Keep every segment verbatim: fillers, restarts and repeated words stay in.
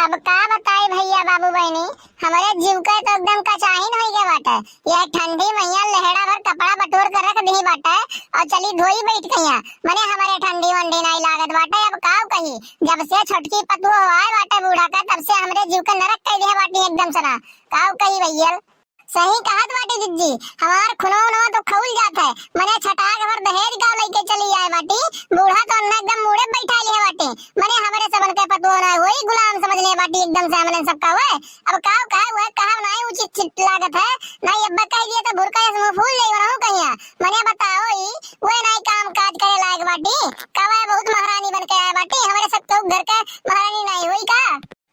अब का बताई भइया बाबू बहिनी, हमरे जीव के तो एकदम कचाहिन होइ गए बाटे। यह ठंडी मइया लेहड़ा भर कपड़ा बटोर के रख दिही बाटे और चली धोई बैठ गइया। मने हमरे ठंडी वंडी नाई लागत बाटे। अब काव कही, जब से छोटकी पतोह आए बाटे बूढ़ा का, तब से हमरे जीव के नरक कइ दिहे बाटी एकदम से ना। काव कही भइया, सही कहत बाटी जिज्जी, हमार खुनवा उनवा तो खौल जात है। मने छटाक भर दहेज का लइके चली आए बाटी, बूढ़ा तो अन्ना एकदम मूड़े बैठा लिए बाटी। मने हमरे सबन के पतोह ना होई, गुलाम समझ ले बाटी एकदम से हमरे सबका। वह अब काव कहे, वह कहब नाई उचित चित लागत है। नाई अब्बा कह दिए तो भुरका जस मुंह फूल जाई वरहू कहिया। मने बताओ ई, वह नाई काम काज करे लायक बाटी, का वह बहुत महारानी बन के आए बाटी, हमरे सब केहू घर के महारानी नाई होई का?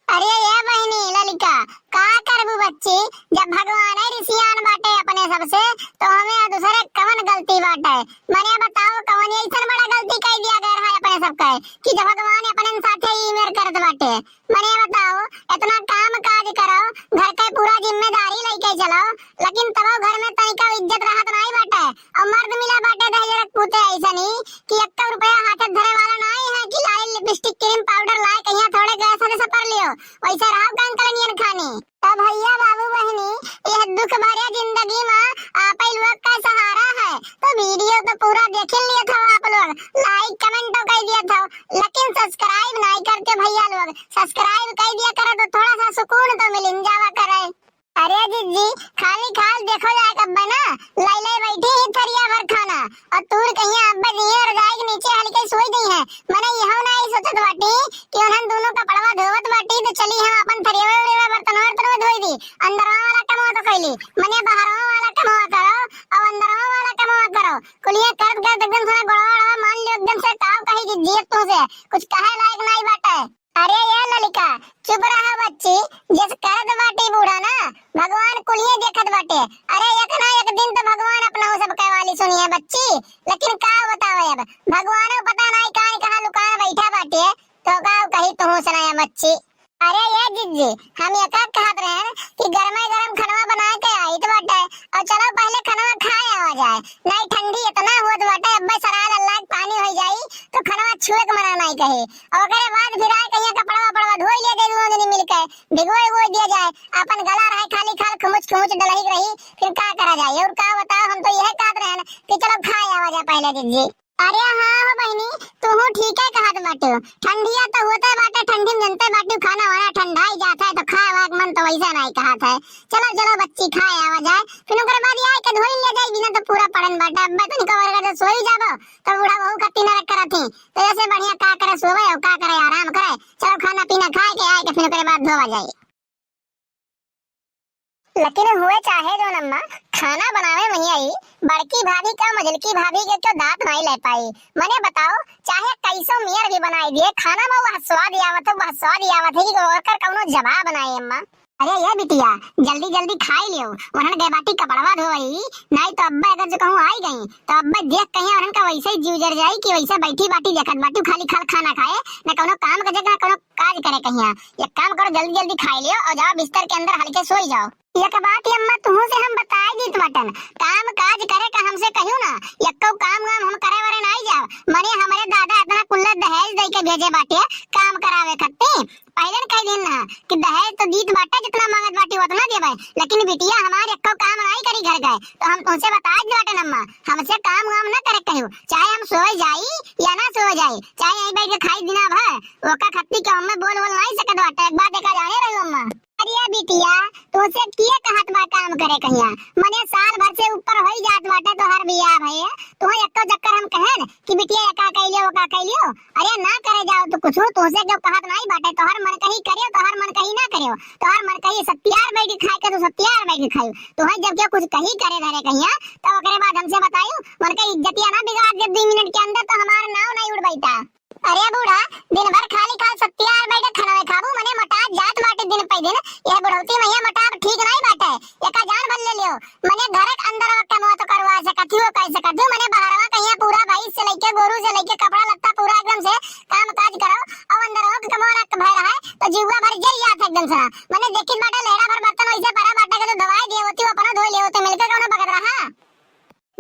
अरे ये बहिनी ललिका, का करबू बच्ची, जब भगवान है रिसियान बाटे अपने सबसे, तो हमें दूसरे कवन गलती बाटे? मने बताओ, कवन ऐसन बड़ा गलती कह दिया गया है अपने सबके कि जब भगवान अपने साथे ई मेर करत बाटे? मने बताओ, इतना काम काज करो, घर के पूरा जिम्मेदारी लेके चलो, लेकिन तबो घर में तनिका इज्जत रहत नाई बाटे। और मर्द मिला बाटे दहेजरक पूते ऐसनी कि एक रुपया हाथ धरे वाला नाई है कि लाली लिपस्टिक क्रीम पाउडर लाए कहिया थोड़े गैस से सपर लियो, वैसे रहो कंकल नियन खानी। तब भइया बाबू बहिनी, यह दुख भरे जिंदगी में आप ही लोग का सहारा है। तो वीडियो तो पूरा देख ही लिए था आप लोग, लाइक कमेंट तो कर दिया था, लेकिन सब्सक्राइब नहीं करते भइया लोग। सब्सक्राइब कर दिया करो तो थोड़ा सा सुकून तो मिल जावा करे। अरे जिज्जी, खाली खाल देखो जाए कब्बे ना, लाई लाई बैठी ही थरिया भर खाना, और तूर कहिया अब्बे दिए और जाए के नीचे हल्के सोई दी है। मने यहो ना आई सोचत बाटी कि उन्हन दोनों कपड़वा धोवत बाटी, तो चली हम अपन थरिया उरिया बर्तन वर्तन धोई दी, अंदरवा वाला कमवा तो कैली, मने बहरवा वाला कमवा करो, और अंदरवा वाला कमवा करो, कुलिया करत करत एकदम थोड़ा गोड़वा वोड़वा मान लियो, एकदम से काव कही जिज्जी अब तुमसे, कुछ कहे लायक नहीं बाटे। अरे ये ललिका, चुप रहा बच्ची, जस करत बाटी बूढ़ा ना, भगवान कुलिये देखत बाटे। अरे एक ना एक दिन तो भगवान अपना सबके वाली सुनिए बच्ची, लेकिन का बतावे अब, भगवानो पता नहीं कहाँ कहाँ लुकाए बैठा बाटे, तो का कही तू सुनाया बच्ची। अरे ये जिज्जी, हम ये का कहत रहन कि गरमे गरम खनवा बना के आई तो बाटे, और चलो पहले खनवा खाए आवा जाए, नहीं ठंडी इतना होत बाटे, अब्बे सराय लल्ला के पानी हो जाई, तो खनवा छुए के मना नहीं कही। ओकरे बाद फिर आए कहिया कपड़वा वपड़वा धोई ले जाए, दोनों जनी मिलके भिगोए उगोए दिया जाए, अपन गला रहे खाली खाल खुमुच खुमुच डलही रही, फिर का करा जाए? और का बताओ, हम तो यह कहत रहन कि चलो खाए आवा जाए पहले जिज्जी। अरे हाँ हो बहिनी, तू ठीक है कहत बाटू, ठंडिया तो होते बाटे, ठंडी में जनते बाटू खाना वाना ठंडाई जात है, तो खाए वाए के मन तो वैसे नहीं कहत है। चलो चलो बच्ची खाए आवा जाए, फिर ओकरे बाद आए के धोई ले जाए, बिना तो पूरा पड़न बाटे, अब मैं तो निकल के सोई जाबो, तो बूढ़ा बहू खत्ती नरक करत ही, तो ऐसे बढ़िया का करे सोवे और का करे आराम करे। चलो खाना पीना खाए के आए के फिर ओकरे बाद धोवा जाए। लेकिन हुए चाहे जो अम्मा, खाना बनावे में आई बड़की भाभी का मझलकी भाभी के क्यों दांत नहीं ले पाई। मने बताओ, चाहे कैसो मेर भी बनाई दिए, खाना में वह स्वाद ही आवत है, वह स्वाद ही आवत है कि ओकर कौनो जवाब नहीं अम्मा। अरे ये बिटिया, जल्दी जल्दी खाई लियो, उन्हन गए बाटी कपड़वा धोई, नहीं तो अब्बा अगर जो कहूँ आई गई, तो अब्बा देख कहीं उन्हन का वैसे ही जीव जर जाई कि वैसे बैठी बाटी देखत बाटी, खाली खाल खाना खाए, न कौनो काम करे, न कौनो काज करे कहिया। एक काम करो, जल्दी जल्दी खाई लियो और जाओ बिस्तर के अंदर हल्के सोई जाओ। एक बात ये अम्मा तुहू से हम बताई दीत बाटन, काम काज करे का हमसे कहियो ना, यक्को काम वाम हम करे वरे नाई जाब। मने हमरे दादा इतना कुल्ला दहेज दे के भेजे बाटे काम करावे खत्ती। पहले न कह दिन ना कि दहेज तो दीत बाटे, जितना मांगत बाटी उतना देबे, लेकिन बिटिया हमार यक्को काम नाई करी घर गए, तो हम तुमसे बताई दीत बाटन अम्मा, हमसे काम वाम ना करे कहियो, चाहे हम सोए जाई या ना सोए जाई, चाहे यहीं बैठ के खाई दिना भर, ओका खत्ती के हमें बोल बोल नाई सकत बाटे, एक बात एका जाने रहो अम्मा। अरे बिटिया, तुमसे किए कहत बा काम करे कहिया? मने साल भर से ऊपर होई जात बाटे तोहर बियाह भये, तुहे एक्को चक्कर हम कहेन कि बिटिया एका कइलियो, ओका कइलियो? अरे ना करे जाओ तू कुछ, तुमसे क्यों कहत नाई बाटे, तोहर मन कही करियो, तोहर मन कही ना करियो, तोहर मन कही सत्यार बैठ के खाए के तू सत्यार बैठ के खाइयो, तुहे जब क्यों कुछ कही करे धरे कहिया, तो ओकरे बाद हमसे बताइयो, मन के इज्जतिया ना बिगाड़ दे दो मिनट के अंदर, तो हमार नाव नहीं उड़बैता। अरे बूढ़ा, दिन भर खाली खाल सत्यार बैठे खनवे खाबू, मने मोटात जात बाटे दिन पे दिन। यह बुढ़ौती में यह मोटाव ठीक नहीं बाटे। एका जान भर ले लियो। मने घर के अंदर वा कमवा तो करवा सकत हो, कह सकत हो। मने बाहरवा कहिया पूरा भैंस से लेके, गोरू से लेके, कपड़ा लत्ता पूरा एकदम से काम काज करो। और अंदर के कमवा ना भय रहे, तो जीवा भर जर जात है एकदम से ना। मने देखित बाटे लेड़ा भर बर्तन वैसे परा बाटे के तो दवाई दिए होती, वो अपना धोई ले होते, मिलके कौनो बगत रहा।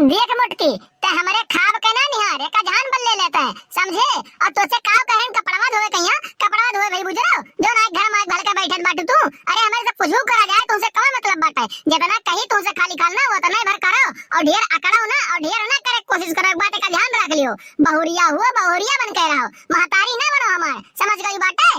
देख मोटकी, ते हमरे खाब के ना निहार, एका जान बल ले लेते हैं, समझे? और तोसे काव कहेन कपड़वा धोवे कहिया, कपड़वा धोवे भाई बुजरो, जो ना घर में भलके बहुरिया हुआ, बहुरिया बन के रहो, महतारी ना बनो हमार, समझ गई बाटे?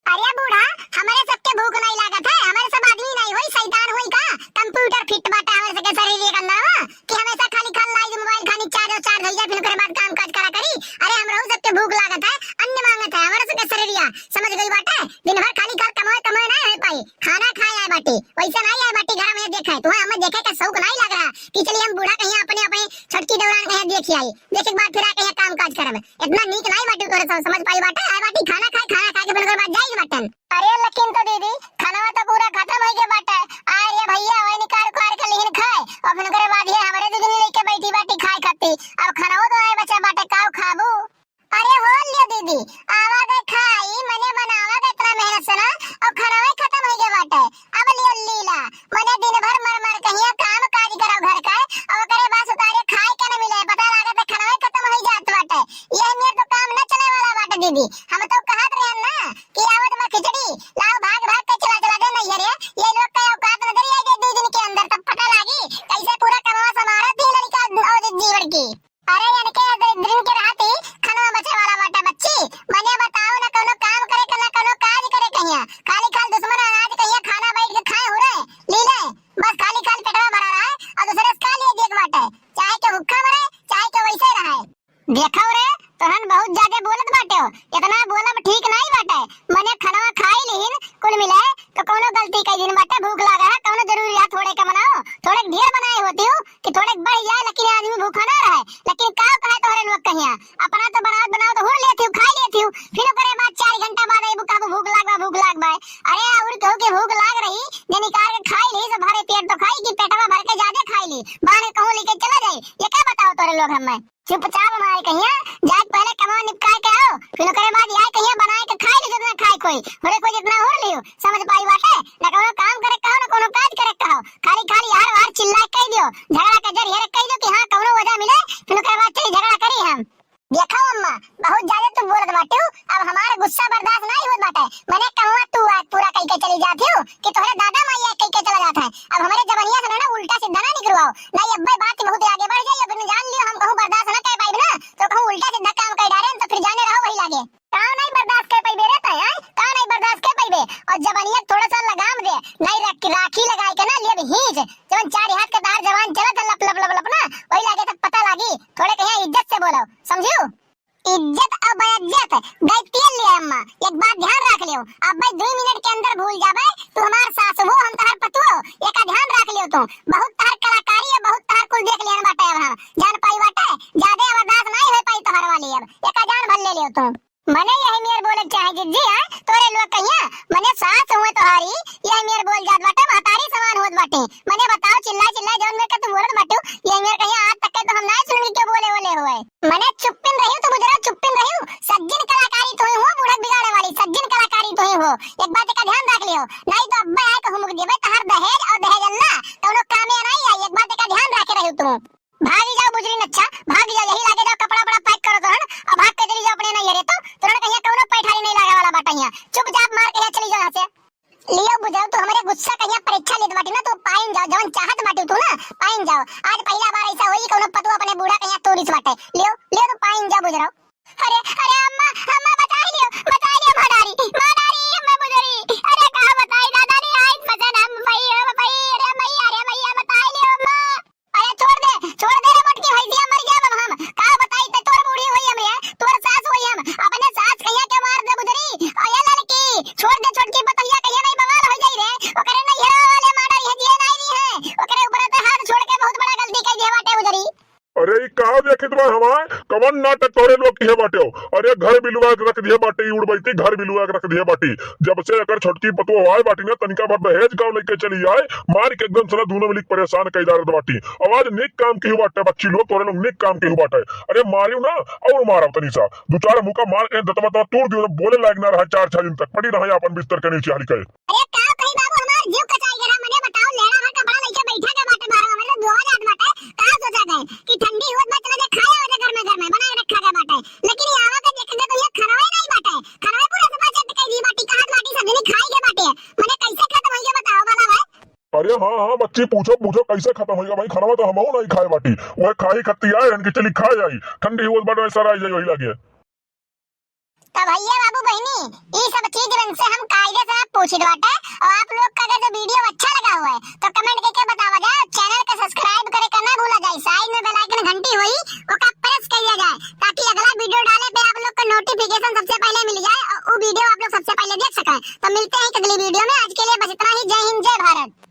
अरे बूढ़ा, हमरे सबके भूख नहीं लागत है, हमरे सब आदमी नहीं होई, शैतान होई का? कंप्यूटर फिट बाटे हमरे सबके शरीर के अंदर में कि हमेशा खाली खाल लाई मोबाइल खानी चार्ज और चार्ज हो जाए, फिर ओकरे बाद काम काज करा करी। अरे हमरो सबके भूख लागत है, अन्न मांगत है हमरे सबके शरीरिया, समझ गई बाटे? दिन भर खाली खाल कमाए कमाए ना है पाई, खाना खाए आए बाटी, वैसे नहीं आए बाटी घर में देखे, तुम्हें हमें देखे का शौक नहीं लग रहा कि चलिए हम बूढ़ा कहीं अपने अपने छोटकी दौरान कहीं देख आई, देखे के बाद फिर आके यहाँ काम काज करब। इतना नीक नहीं बाटी तोरे सब समझ पाई बाटे, आए बाटी खाना खाए, खाना खा के फिर ओकर बाद जाई बाटन। अरे लेकिन तो दीदी, खानवा तो पूरा खत्म हो गया बाटे। आ रे भैया, वही निकाल उकाल के लिहिन खाए, और फिर ओकरे बाद ये हमरे दीदी लेके बैठी बाटी खाए खाती। अब खानवा तो आए बचा बाटे, काव खाबू? अरे हो लियो दीदी, आवा गए खाई, मने बनावा गए इतना मेहनत से ना, और खानवा ही खत्म हो गया बाटे। अब लियो लीला, मने दिन भर मर मर कहिया काम काज करो घर का, और ओकरे बाद सुतारे खाए के न मिले, पता लागत है खानवा ही खत्म हो जात बाटे। ये मेर तो काम न चले वाला बाटे दीदी। हम तो कहत रहन ना कि आवत बा खिचड़ी, लाओ भाग भाग के चला चला दे नैहरे। ये लोग का औकात नजर आ गई दो दिन के अंदर, तब पता लागी कैसे पूरा कमवा समारत ही लड़का और जीवन की। अरे इनके दरिद्रिन के रहती खाना बचे वाला बाटा बच्ची। मने बताओ ना कोनो काम करे के ना कोनो काज करे कहिया, खाली खाल दुश्मन अनाज कहिया खाना बैठ के खाए हो रहे, ली ले, बस खाली खाल पेटवा भरा रहे और दूसरे से का लिए देख बाटे, चाहे के भूखा मरे चाहे के वैसे रहे। देखो रे, तोहन बहुत ज्यादा बोलत बाटे हो, इतना बोलब ठीक नहीं बाटे। मने खाना खाई लीन कुल मिले तो कौनो गलती कई दिन बाटे, भूख लागा है, कौनो जरूरी है थोड़े के बनाओ, थोड़े ढेर बनाए होती हूँ कि थोड़े बढ़ जाए, लेकिन आदमी भूखा ना रहे। लेकिन का कहे तोहरे लोग कहिया, अपना तो बनावत बनावत हुर लेती हूँ, खाई लेती हूँ, फिर ओकरे बाद चार घंटा बाद अइबू कहबू भूख लाग बा, भूख लाग बा। अरे और केहू के भूख लाग रही, जे निकाल के खाई ली, से भरे पेट तो खाई कि पेटवा भर के ज्यादा खाई ली, बाहर कहूँ लेके चला जाए, ये क्या बताओ तोहरे लोग हमें? चुपचाप मार कहिया, जाके पहले कमवा निपटाए के आओ, फिर ओकरे बाद यहाँ कहिया बनाए के खाए ली जितना खाए कोई, होरे कोई जितना होर लियो, समझ पाई बाटे? न कोनो काम करे कहो, न कोनो काज करे कहो, खाली खाली यार वार चिल्ला कह दियो, झगड़ा के जरिए कह दियो कि हाँ कौनो वजह मिले, फिर ओकरे बाद चली झगड़ा करी हम। देखो अम्मा, बहुत ज्यादा तू बोलत बाटे, अब हमारा गुस्सा बर्दाश्त नहीं होत बाटे, मने कहूँ तू आज पूरा कह के चली जाती हो कि तोहरे दादा माई आए कह के चला जाता है, अब हमारे जबनिया से ना उल्टा सीधा ना निकलवाओ, नहीं अब्बे बात बहुत आगे बढ़ जाई, अब जान लियो हम कहूँ बर्दाश्त ना कर पाइब ना, तो कहूँ उल्टा सीधा काम कर डारे, तो फिर जाने रहो वही लागे। का नहीं बर्दाश्त कर पाइबे रे तय, हैं? का नहीं बर्दाश्त कर पाइबे? और जबनिया थोड़ा सा लगाम दे, नहीं रख, राखी लगाए के ना लिए हींच, जवन चार हाथ के तार जवान चलत है लप लप लप लप ना, वही लागे तक पता लागी, थोड़े कहीं इज्जत से बोलो, समझियो? इज्जत और बेइज्जत गई तेल ले अम्मा, एक बात ध्यान रख लियो, अब भाई दो मिनट के अंदर भूल जाबे, तू हमार सास हो, हम तहार पतुओ, एका ध्यान रख लियो तू, बहुत तहार कलाकारी है, बहुत तहार कुल देख लियन बाटे, अब हम जान पाई बाटे, ज्यादा बर्दाश्त नहीं हो पाई तोहर वाली, अब एका जान भर ले लियो तू। मने यही मेर बोले चाहे जिज्जी, आय तोरे लोग कहिया, मने सास हुए तोहारी, यही मेर बोल जात बाटे, महतारी समान होत बाटे। मने बताओ, चिल्ला चिल्ला जौन मेर के तू बोलत बाटे, यही मेर कहिया आज तक के तो हम नाय सुनली क्यों बोले बोले हुए। मने चुप्पिन रही तू बुजरा, चुप्पिन रही। सज्जन कलाकारी तू ही हो, बूढ़ा बिगाड़े वाली सज्जन कलाकारी तू ही हो। एक बात का ध्यान रख लियो, नहीं तो अब्बे आए कहूँ मुक देबे, तहार दहेज और दहेज अल्लाह कौनो कामे नहीं आई। एक बात का ध्यान रखे रही तू। भागी जाओ बुजरिन, अच्छा भागी जाओ, यही लागे जाओ, कपड़ा बड़ा पैक करो तोहन, और भाग के चली जाओ अपने नैहरे। तो तोहन कहिया कौनो पैठारी नहीं लागे वाला बाटा हियाँ, चुपचाप मार के यहाँ चली जाओ यहाँ से। लियो बुझाओ, तू हमारे गुस्सा कहिया परीक्षा लेत बाटी ना, तू पाइन जाओ, जवन चाहत बाटी तू ना पाइन जाओ। आज पहला बार ऐसा होई कौनो पतुआ अपने बूढ़ा कहिया तोरिस बाटे। लियो, लियो तू पाइन जाओ बुझराओ। अरे, अरे अम्मा, अम्मा बचाई लियो, बचाई लियो, माँ डारी, माँ डारी, अम्मा बुजरी। अरे का बताई दादा रे, आई फसन हम भई, ओ भई, अरे भई, अरे भैया बचाई लियो अम्मा। अरे छोड़ दे, छोड़ दे रे मोटकी भैंसिया, मर गया अब हम। का बताई ते तोर बूढ़ी होई हम रे, तोर सास होई हम। अपने सास कहिया के मार दे बुजरी। ओ ये लड़की, छोड़ दे छोटकी पतोहिया कहिया नहीं बवाल हो जाई रे। ओकरे नैहरा वाले मार डारी है, जिए नहीं दी है। ओकरे ऊपर ते हाथ छोड़ के बहुत बड़ा गलती कर दिया बाटे बुजरी। अरे ई का देखत बा हमार? कवन नाटक तोरे लोग किहे बाटे हो? अरे घर बिलुआ के रख दिहे बाटे, ई उड़बैती घर बिलुआ के रख दिहे बाटी। जब से एकर छोटकी पतोह आए बाटी ना, तनिका भर दहेज गाँव लेके चली आए, मार के एकदम साला दोनों मिली के परेशान कई डारत बाटी। आवाज नीक काम केहू बाटे, बच्ची लोग तोरे लोग नीक काम केहू बाटे। अरे मारियो ना, और मारब तनी सा, दो चार मुका मार के दतवा तवा तोड़ दियो, बोले लायक ना रहा, चार छह दिन तक पड़ी रहा अपन बिस्तर के नीचे हल्के। अरे का कही बाबू, हमार जीव कचाई गया। मने बताओ, लेड़ा भर कपड़ा लेके बैठा के बाटे बाहर, हमारे तो धोआ जात बाटे। का सोचा गए कि ठंडी होत बा, चला जा खाया हो जा घर में, घर में बना के रखा गया बाटे। लेकिन ये आवा के देखे तो ये खनवे नहीं बाटे, खनवे पूरा सफा चट कई दी बाटी, कहत बाटी सब जनी खाई के बाटे। मने कैसे खत्म होई ये बताओ भला भाई। ए हाँ हाँ बच्ची, पूछो पूछो, कैसे खतम होइगा भाई? खाना तो हमहू नहीं खाए बाटी, वह खाई खत्ती आए हन कि चली खाए आई, ठंडी हुआ बाटे सर आई जाई वही लागे। तो भैया बाबू बहनी, ई सब चीज मन से हम कायदे से आप पूछित बाटे। और आप लोग का अगर जो वीडियो अच्छा लगा हुआ है तो कमेंट करके बतावा जाए, चैनल का सब्सक्राइब करे का ना भूला जाए, साइड में बेल आइकन घंटी होई ओका प्रेस कइल जाए, ताकि अगला वीडियो डाले पे आप लोग को नोटिफिकेशन सबसे पहले मिल जाए और वो वीडियो आप लोग सबसे पहले देख सकें। तो मिलते हैं एक अगली वीडियो में, आज के लिए बस इतना ही। जय हिंद, जय भारत।